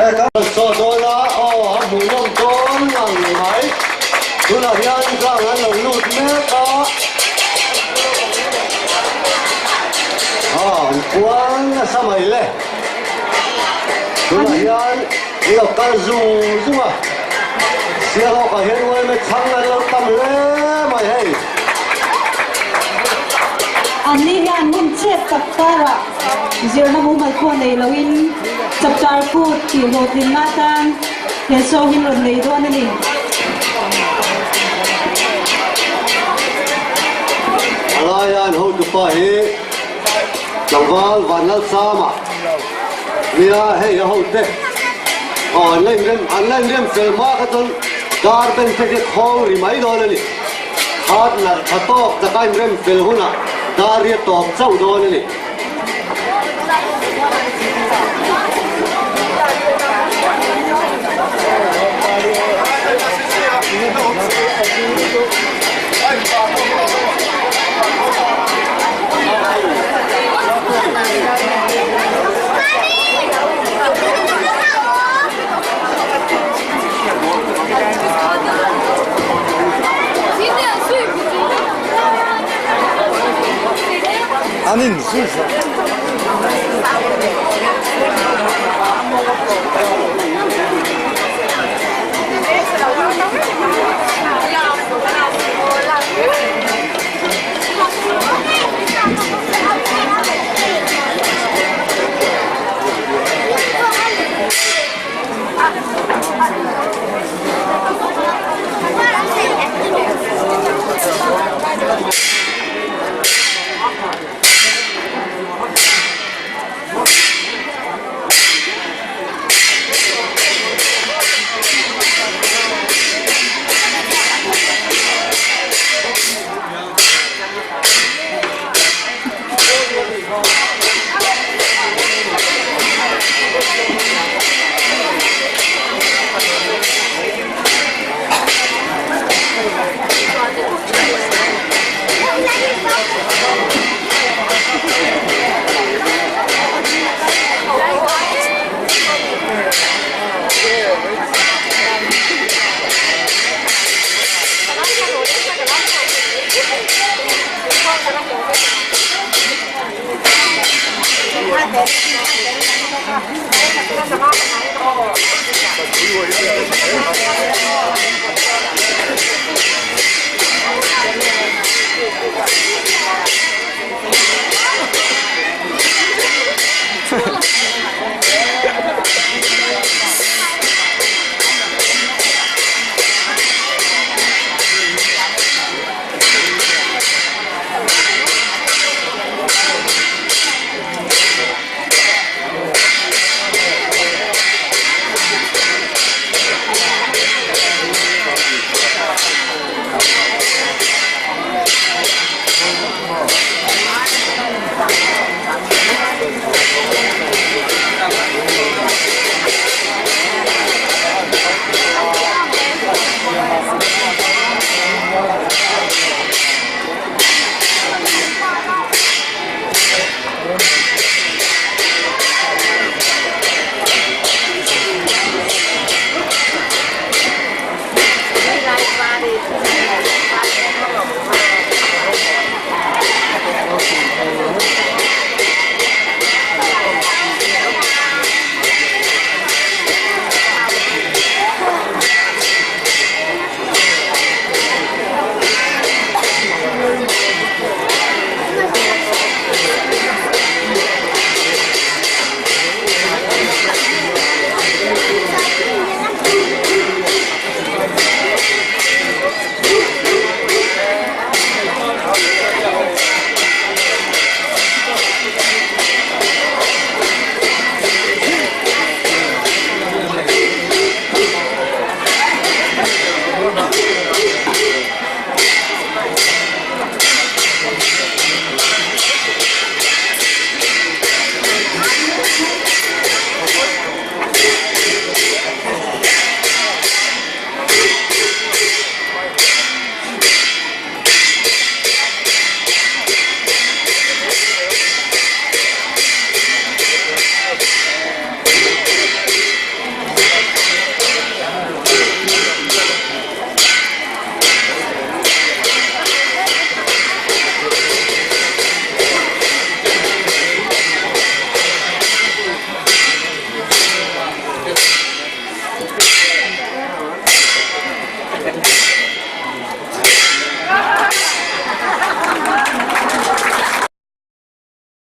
Kan chaw dawn a, aw a hmuhnawm dawn ngang mai. Tunah hian gang an lo lut mek a, an kual nasa mai le. Tunah hian an lo kal zung zung a, Sialhawkah hian uaime chhang an lo tam hle mai hei. Anni hian hun chet tak karah zirna mumal pawh nei loin chapchar kut tih hlawhtlinna atan he show hi an rawn nei dawn a ni. A laia an hotupa hi tlangval Vanlalsama nia hei a hote aw an la inrem an la inrem fel hma kha chuan dar ben te khi khawng ri mai dawn a ni. Khat nalh tha tawk taka inrem fel hunah dar hi a tawp chauh dawn a ni. An inzui zawk.